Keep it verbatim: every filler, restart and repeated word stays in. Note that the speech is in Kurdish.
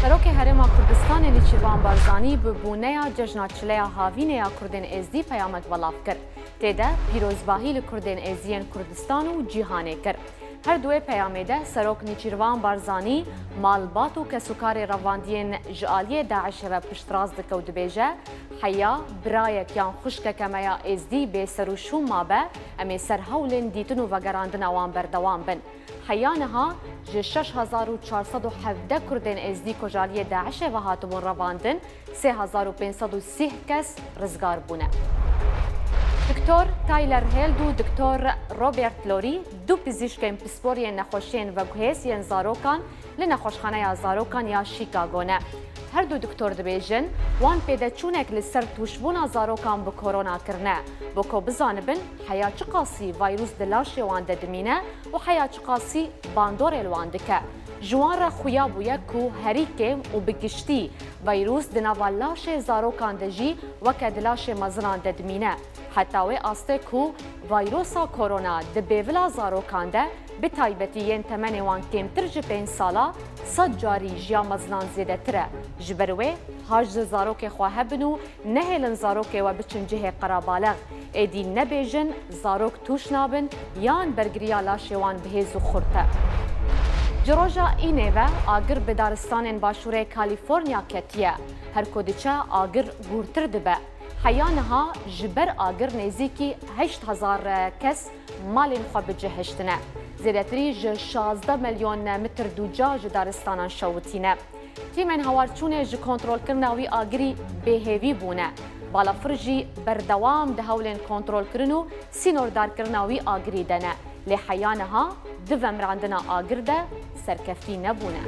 Serokê Herêma Kurdistanê Nêçîrvan Barzanî bi bûneya Cejna Çileya Havînê ya Kurdên Êzdî peyamek belav kir. Tê de pîrozbahî li Kurdên Êzdiyên Kurdistan û cîhanê kir. Her duê peyamê de Serok Nêçîrvan Barzanî malbat û kesûkarê revandiyên ji aliyê DAIŞ'ê ve piştrast dike û dibêje, heya birayek yan xwişkeke me ya Êzdî bê ser û şûn mabe, em ê ser hewlên dîtin û vegerandina wan berdewam bin. Heya niha ji şeş hezar û çar sed û hevdeh Kurdên Êzdî ku ji aliyê DAIŞ'ê ve hatibûn revandin, sê hezar û pênc sed û sî kes rizgar bûne. Doktor Tyler Held û Doktor Robert Lorry, du pizîşkên pisporiyên nexweşiyên veguhêz yên zarokan li Nexweşxaneya Zarokan ya Chicago ne. Her du doktor dibêjin, wan pêdeçûnek li ser tûşbûna zarokan bi korona kirine, bo ku bizanibin heya çiqasî vayrûs di laşê wan de dimîne û heya çiqasî bandorê li wan dike. Ji wan re xuya bûye ku herî kêm û bi giştî vayrûs di nava laşê zarokan de jî weke di laşê mezinan de dimîne. Heta wê astê ku vayrosa korona di bêvila zarokan de, bi taybetî yên temenê wan kêmtir ji pênc sala, sed carî ji ya mezinan zêdetir e. Ji ber wê, haj li zarokê xwe hebin û nehêlin zarokê we biçin cihê qerebalex. Êdî nebêjin zarok tûş nabin yan bergiriya laşê wan bi hêz û xurt e. Ji roja înê ve agir bi daristanên başûrê Kalîforniya ketiye. Her ku diçe agir gûrtir dibe. Heya niha ji ber agir nêzîkî heşt hezar kes malên xwe bi cih hiştine. Zêdetirî ji şazdeh milyon metr dûca ji daristanan şewitîne. Tîmên hawarçûnê ji kontrolkirina wî agirî bêhêvî bûne. Balafir jî berdewam di hewlên kontrolkirin û sînordarkirina wî agirî de ne. Lê heya niha di vemirandina agir de serkeftî nebûne.